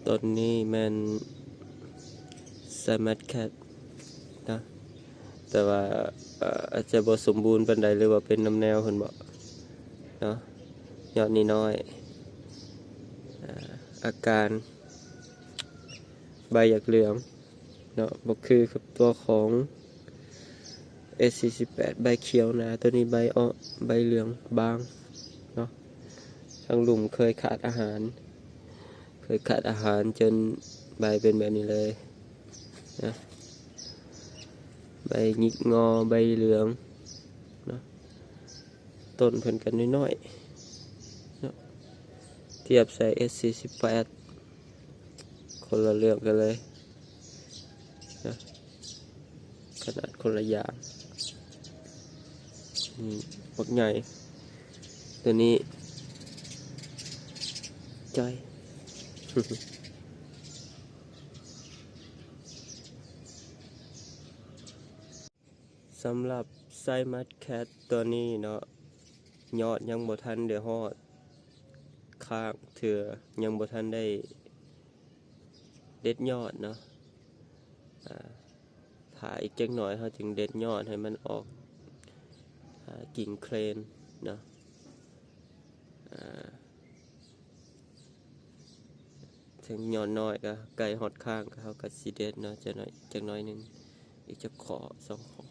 ຕົ້ນນີ້ແມ່ນ Saimax cat ນະ ແຕ່ວ່າ ເອີ່ ອາດຈະບໍ່ສົມບູນປານໃດ ຫຼືວ່າເປັນນຳແນວເພິ່ນບໍເນາະ ຍອດນີ້ນ້ອຍ ອາ ອາການໃບຢາກເຫຼືອງເນາະ ບໍ່ຄືກັບຕົວຂອງ S forty-eight ໃບຂຽວໜາ ຕົວນີ້ໃບອອກ ໃບເຫຼືອງບາງເນາະ ທາງລຸ່ມເຄີຍຂາດອາຫານ ເຄີຍຂາດອາຫານຈົນໃບເປັນແບບນີ້ເລີຍນະ ໃບຫຍິກງໍ ໃບເຫຼືອງເນາະ ຕົ້ນເພິ່ນກໍນ້ອຍໆເນາະ ທຽບໃສ່ S forty-eight ຄົນລະເລື່ອງກັນເລີຍນະ ຂະໜາດຄົນລະຢ່າງ ນີ້ບັກໃຫຍ່ ຕົວນີ້ຈ້ອຍ ສຳລັບ Saimax cat ຕົວນີ້ເນາະ ຍອດຍັງບໍ່ທັນໄດ້ຮອດຂ້າງເທື່ອ ຍັງບໍ່ທັນໄດ້ເດັດຍອດເນາະ ອາ ຖ້າອີກຈັກໜ້ອຍເຮົາຈຶ່ງເດັດຍອດໃຫ້ມັນອອກ ອາ ກິ່ງເຄຣນເນາະ ອາ ເຖິງຍອດນ້ອຍກໍໃກ້ຮອດຂ້າງ ກໍເຮົາກໍຊິເດັດເນາະ ຈັກໜ້ອຍ ຈັກໜ້ອຍໜຶ່ງ ອີກຈັກຂໍ້ສອງຂໍ້